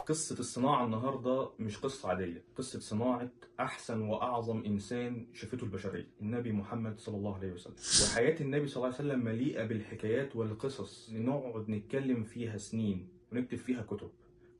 قصة الصناعة النهاردة مش قصة عادية، قصة صناعة أحسن وأعظم إنسان شافته البشرية، النبي محمد صلى الله عليه وسلم. وحياة النبي صلى الله عليه وسلم مليئة بالحكايات والقصص اللي نقعد نتكلم فيها سنين ونكتب فيها كتب،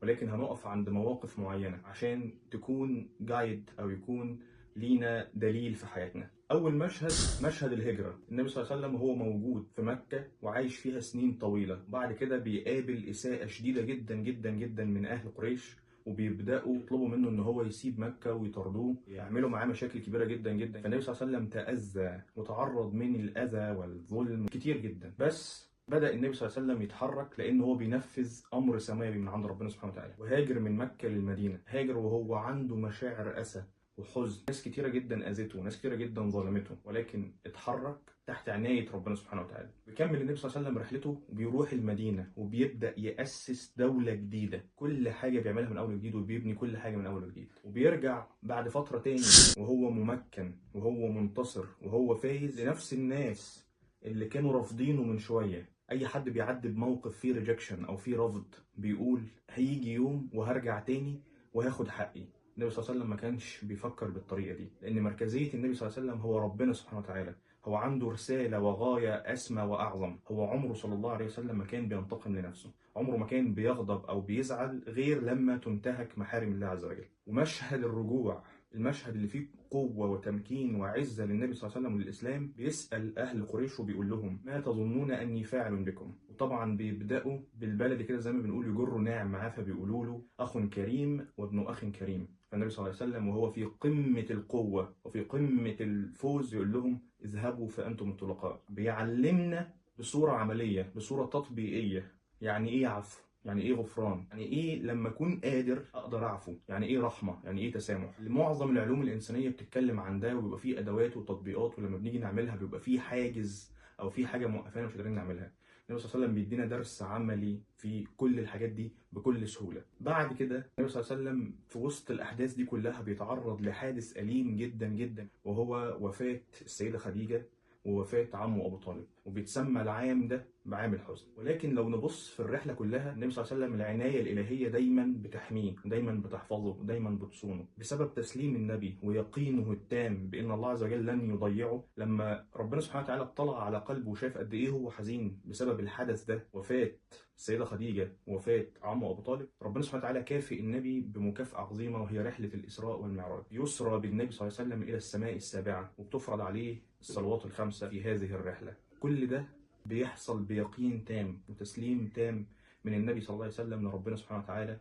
ولكن هنقف عند مواقف معينة عشان تكون جايد أو يكون لينا دليل في حياتنا. أول مشهد، مشهد الهجرة. النبي صلى الله عليه وسلم هو موجود في مكة وعايش فيها سنين طويلة، بعد كده بيقابل إساءة شديدة جدا جدا جدا من أهل قريش، وبيبدأوا يطلبوا منه إن هو يسيب مكة ويطردوه، يعملوا معاه مشاكل كبيرة جدا جدا. فالنبي صلى الله عليه وسلم تأذى وتعرض من الأذى والظلم كتير جدا، بس بدأ النبي صلى الله عليه وسلم يتحرك لأن هو بينفذ أمر سماوي من عند ربنا سبحانه وتعالى، وهاجر من مكة للمدينة. هاجر وهو عنده مشاعر أسى وحزن، ناس كتيرة جدا أذته وناس كتيرة جدا ظلمته، ولكن اتحرك تحت عناية ربنا سبحانه وتعالى. بيكمل النبي صلى الله عليه وسلم رحلته وبيروح المدينة وبيبدأ يأسس دولة جديدة، كل حاجة بيعملها من أول وجديد وبيبني كل حاجة من أول وجديد. وبيرجع بعد فترة تاني وهو ممكن وهو منتصر وهو فايز لنفس الناس اللي كانوا رافضينه من شوية. أي حد بيعدي بموقف فيه rejection أو فيه رفض بيقول هيجي يوم وهرجع تاني وهاخد حقي. النبي صلى الله عليه وسلم ما كانش بيفكر بالطريقة دي، لأن مركزية النبي صلى الله عليه وسلم هو ربنا سبحانه وتعالى، هو عنده رسالة وغاية أسمى وأعظم. هو عمره صلى الله عليه وسلم ما كان بينتقم لنفسه، عمره ما كان بيغضب أو بيزعل غير لما تنتهك محارم الله عز وجل. ومشهد الرجوع، المشهد اللي فيه قوة وتمكين وعزة للنبي صلى الله عليه وسلم وللإسلام، بيسأل أهل قريش وبيقول لهم ما تظنون أني فاعل بكم؟ وطبعا بيبدأوا بالبلد كده زي ما بنقول يجروا ناعم معاه، فبيقولوا له أخ كريم وابن أخ كريم. فالنبي صلى الله عليه وسلم وهو في قمة القوة وفي قمة الفوز يقول لهم اذهبوا فأنتم الطلقاء. بيعلمنا بصورة عملية، بصورة تطبيقية، يعني إيه عفو، يعني ايه غفران، يعني ايه لما اكون قادر اقدر اعفو، يعني ايه رحمه، يعني ايه تسامح. معظم العلوم الانسانية بتتكلم عن ده، وبيبقى فيه ادوات وتطبيقات، ولما بنيجي نعملها بيبقى فيه حاجز او فيه حاجة موقفانا مش قادرين نعملها. النبي صلى الله عليه وسلم بيدينا درس عملي في كل الحاجات دي بكل سهولة. بعد كده النبي صلى الله عليه وسلم في وسط الاحداث دي كلها بيتعرض لحادث اليم جدا جدا، وهو وفاه السيدة خديجة ووفاة عمه أبو طالب، وبيتسمى العام ده بعام الحزن. ولكن لو نبص في الرحلة كلها، النبي صلى الله عليه وسلم العناية الإلهية دايما بتحميه، دايما بتحفظه، دايما بتصونه، بسبب تسليم النبي ويقينه التام بأن الله عز وجل لن يضيعه. لما ربنا سبحانه وتعالى اطلع على قلبه وشاف قد إيه هو حزين بسبب الحدث ده، وفاة السيدة خديجة ووفاة عمه أبو طالب، ربنا سبحانه وتعالى كافئ النبي بمكافأة عظيمة، وهي رحلة الإسراء والمعراج. يسرى بالنبي صلى الله عليه وسلم إلى السماء السابعة، وبتفرض عليه الصلوات الخمسة في هذه الرحلة. كل ده بيحصل بيقين تام وتسليم تام من النبي صلى الله عليه وسلم لربنا سبحانه وتعالى،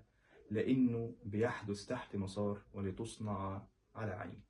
لأنه بيحدث تحت مسار ولتصنع على عيني.